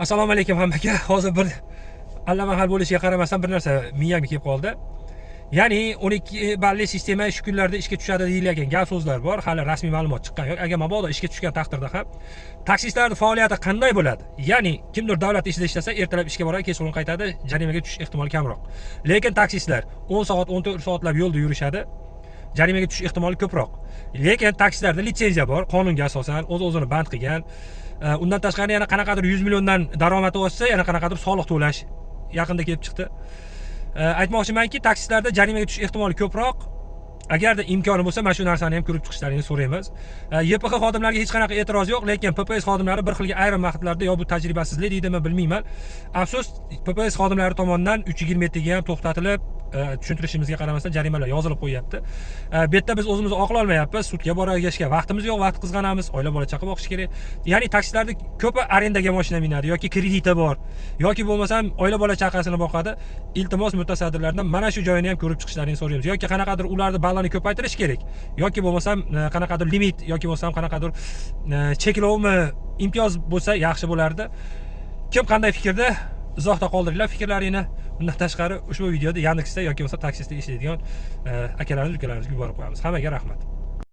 Assalomu alaykum hammaga. Hozir bir allamahal bo'lishiga qaramasdan, bir narsa miyamga kelib qoldi. Ya'ni 12 balli sistema shu kunlarda ishga tushadi deyilgan gap so'zlar bor, hali rasmiy ma'lumot chiqqani yo'q. Agar mabodo ishga tushgan taqdirda ham taksistlarning faoliyati qanday bo'ladi? Ya'ni kimdir davlat ishida ishlasa, ertalab ishga boradi, kechqurun qaytadi, jarimaga tushish ehtimoli kamroq. Lekin taksistlar 10 soat, 14 soatlab yo'lda yurishadi, jarimaga tushish ehtimoli ko'proq. Lekin taksistlarda litsenziya bor, qonunga asosan o'z o'zini band qilgan. Undan tashqari, yana qanaqadir 100 milliondan daromadi oshsa, yana qanaqadir soliq to'lash yaqinda kelib chiqdi. Aytmoqchimanki, taksistlarda jarimaga tushish ehtimoli ko'proq. Agarda imkoni bo'lsa, mana shu narsani ham ko'rib chiqishlarini so'raymiz. YPX xodimlariga hech qanaqa e'tiroz yo'q, lekin PPS xodimlari bir xilga ayrim vaqtlarda, yo bu tajribasizlik deydimi, bilmayman, afsus, PPS xodimlari tomonidan 3.27 ga ham to'xtatilib, tushuntirishimizga qaramasdan jarimalar yozilib qo'yyapti. Bu yerda biz o'zimizni oqlolmayapmiz, sudga borishga vaqtimiz yo'q, vaqt qizg'anamiz, oila bola chaqa boqish kerak. Ya'ni taksilarda ko'pi arendaga mashina minadi yoki krediti bor yoki bo'lmasam oila bola chaqasini boqadi. Iltimos, mutasaddilardan mana shu joyini ham ko'rib chiqishlarini so'raymiz yoki qanaqadir ularni ballini ko'paytirish kerak yoki bo'lmasam qanaqadir limit yoki bo'lmasam qanaqadir cheklovmi, imtiyoz bo'lsa, yaxshi bo'lardi. Kim qanday fikrda, izohda qoldiringlar fikrlaringni. Undan tashqari, ushbu videoda Yandexda yoki bo'lmasa taksistda ishlaydigan akalarimiz, ukalarimizga yuborib qo'yamiz. Hammaga rahmat.